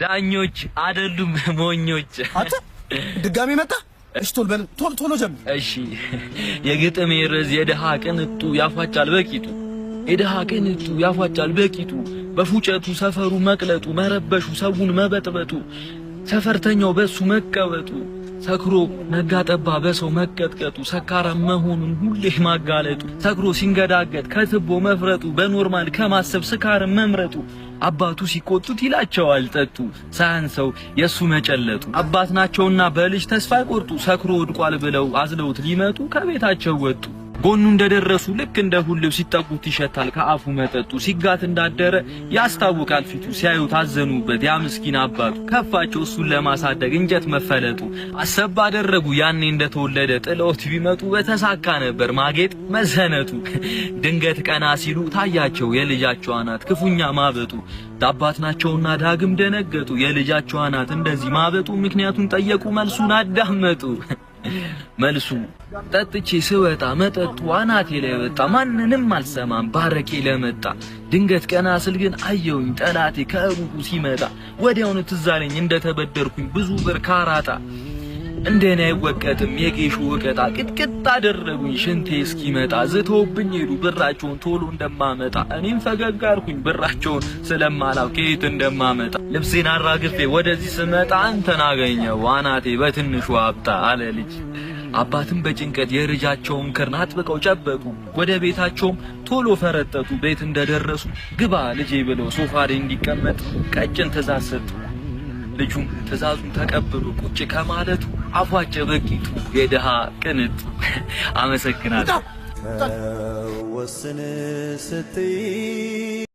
ዳኞች አይደሉም ሞኞች። አንተ ድጋሚ መጣ። እሺ ቶሎ በል፣ ቶሎ ቶሎ ጀምር። እሺ፣ የግጥሜ ርዕስ የድሃ ቅንጡ ያፏጫል በቂጡ፣ የድሃ ቅንጡ ያፏጫል በቂጡ፣ በፉጨቱ ሰፈሩ መቅለጡ፣ መረበሹ፣ ሰውን መበጥበጡ፣ ሰፈርተኛው በሱ መቀበጡ፣ ሰክሮ ነጋ ጠባ በሰው መቀጥቀጡ፣ ሰካራም መሆኑን ሁሌ ማጋለጡ፣ ሰክሮ ሲንገዳገጥ ከትቦ መፍረጡ፣ በ normal ከማሰብ ስካርን መምረጡ፣ አባቱ ሲቆጡት ይላቸዋል ጠጡ፣ ሳያንሰው የሱ መጨለጡ። አባት ናቸውና በልጅ ተስፋ አይቆርጡ፣ ሰክሮ ወድቋል ብለው አዝለውት ሊመጡ ከቤታቸው ወጡ። ጎኑ እንደደረሱ ልክ እንደ ሁሌው ሲጠጉት ይሸታል ከአፉ መጠጡ፣ ሲጋት እንዳደረ ያስታውቃል ፊቱ፣ ሲያዩት አዘኑበት ያ ምስኪን አባቱ፣ ከፋቸው እሱን ለማሳደግ እንጨት መፈለጡ። አሰብ አደረጉ ያኔ እንደተወለደ ጥለውት ቢመጡ በተሳካ ነበር ማጌጥ መዘነጡ። ድንገት ቀና ሲሉ ታያቸው የልጃቸው አናት ክፉኛ ማበጡ። አባት ናቸውና ዳግም ደነገጡ፣ የልጃቸው አናት እንደዚህ ማበጡ። ምክንያቱን ጠየቁ፣ መልሱን አዳመጡ። መልሱ ጠጥቼ ስወጣ መጠጡ አናቴ ላይ ወጣ፣ ማንንም አልሰማም ባረቄ ለመጣ። ድንገት ቀና ስል ግን አየውኝ ጠላቴ ከሩቁ ሲመጣ፣ ወዲያውኑ ትዝ አለኝ እንደተበደርኩኝ ብዙ ብር ካራጣ። እንደኔ አይወቀጥም የጌሾ ወቀጣ፣ ቅጥቅጥ አደረጉኝ ሽንቴ እስኪመጣ። ዝተውብኝ ሄዱ ብራቸውን ቶሎ እንደማመጣ፣ እኔም ፈገግ አልኩኝ ብራቸውን ስለማላውቅ ከየት እንደማመጣ። ልብሴን አራግፌ ወደዚህ ስመጣ አንተን አገኘው አናቴ በትንሹ አብጣ አለ ልጅ። አባትም በጭንቀት የልጃቸውን ክርን አጥብቀው ጨበጡ። ወደ ቤታቸውም ቶሎ ፈረጠጡ። ቤት እንደደረሱ ግባ ልጄ ብለው ሶፋ ላይ እንዲቀመጥ ቀጭን ትእዛዝ ሰጡ። ልጁም ትእዛዙን ተቀብሎ ቁጭ ከማለቱ አፏጨ በቂጡ የድሃ ቅንጡ። አመሰግናለሁ። ወስን ስትይ።